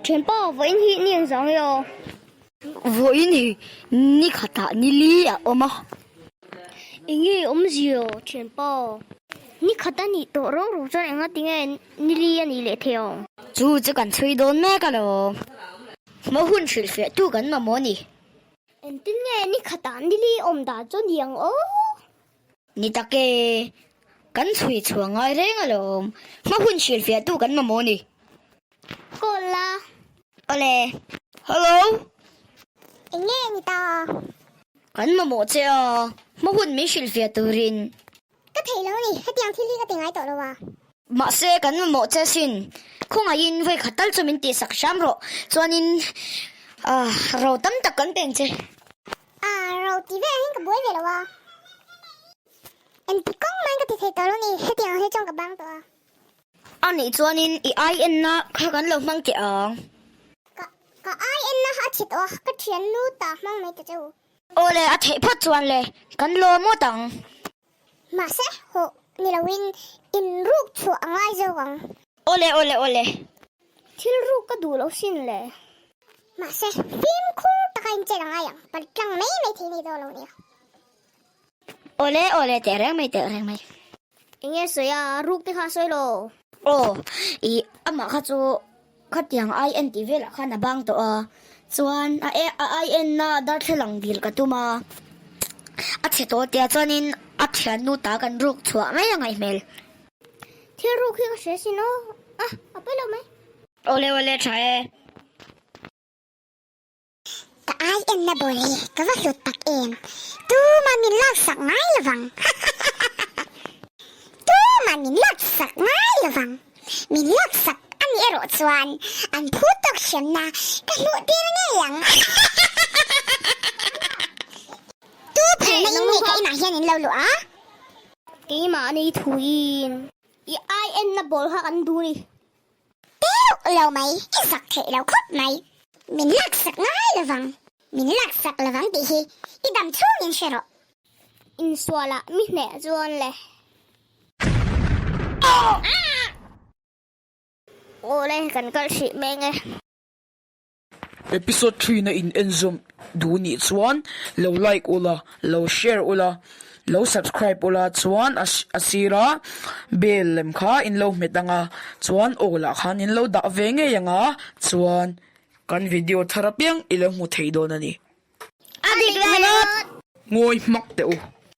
Thianpa, vawiin hi ni ang zang e aw. Vawiin hi ni khatah ni li a awm a. Enge awmzia aw thianpa? Ni khat a nih tawh rau rau chuan enga tinge ni li a nih leh thei ang? Chu chu kan chhui dawn mek alawm. Hma hun hrilhfiah tu kan mamawh a ni. Engtin nge ni khatah ni li awm dan chu ni ang aw? Ni tak e, kan chhui chhuah ngai reng alawm. Hma hun hrilhfiah tu kan mamawh a ni. Call la. Awle. Hello. Eng nge ni ta? Kan mamawh che a, hma hun min hrilhfiah turin. Ka theih lo ni, hetiang thil hi ka ti ngai tawh lo a. Mahse, kan mamawh che sin. Khawngaihin vawi khat tal chu min tihsak hram rawh. Chuanin, ah, ro tam tak kan peng che. Ah, ro ti velah hian ka buai ve lo a. Engti kawng mahin ka ti thei tawh lo ni, hetiang ang hi chuan ka bang tawh a. A nih chuanin i ai enna kha kan lo hmang teh ang. Ka, ka ai enna a chhe tawh a, ka thiannu ta hmang mai ta che u. Aw le, a theih phawt chuan le, kan lawm ngawt ang. Mahse, hawh ni loin in ruk chhuah a ngai zawk ang. Aw le, aw le, aw le. Thil ruk ka duh lo sin le. Mahse, fimkhur taka in chet a ngai ang, paltlang mai mai thei nei dawn lo nia. Aw le, aw le, teh reng mai, teh reng mai. Enge sawi a, ruk te kha sawi lo. Aw, i amah kha chu khatiang ai en tih velah khan a bang tawh a, chuan a e a ai enna darthlalang dil ka tum a, a chhe tawh tia chuanin a thiannu ta kan ruk chhuah mai a ngaih hmel. Thil ruk hi ka hre sin aw, a a pawi lo mai. Awle awle tha e. Ka ai enna ball hi ka va hlut tak em? Tuma min laksak ngai lovang. Tuma min laksak ngai lovang. Min laksak a nih erawh chuan an phu tawk hremna ka hmuh tir ngei ang. Tu phalna in nge ka inah hian in lo luh a? Keimah nei thuin i ai enna ball kha kan duh a ni. Deuh lo mai, i zak theih lo khawp mai. Min laksak ngai lovang, min laksak lovang tih hi i dam chhungin hre rawh. Insualah mi hneh chuan le. Awle, kan kal hrih meng e. Episode three na in enzawm duh nih chuan lo like ula, lo share ula, lo subscribe ula chuan a a sira bell lem kha in lo hmet anga chuan aw lah khan in lo dah ve ngei anga chuan kan video thar apiang i lo hmu thei dawn a ni. A dik ringawt! Ngawi hmak teh u.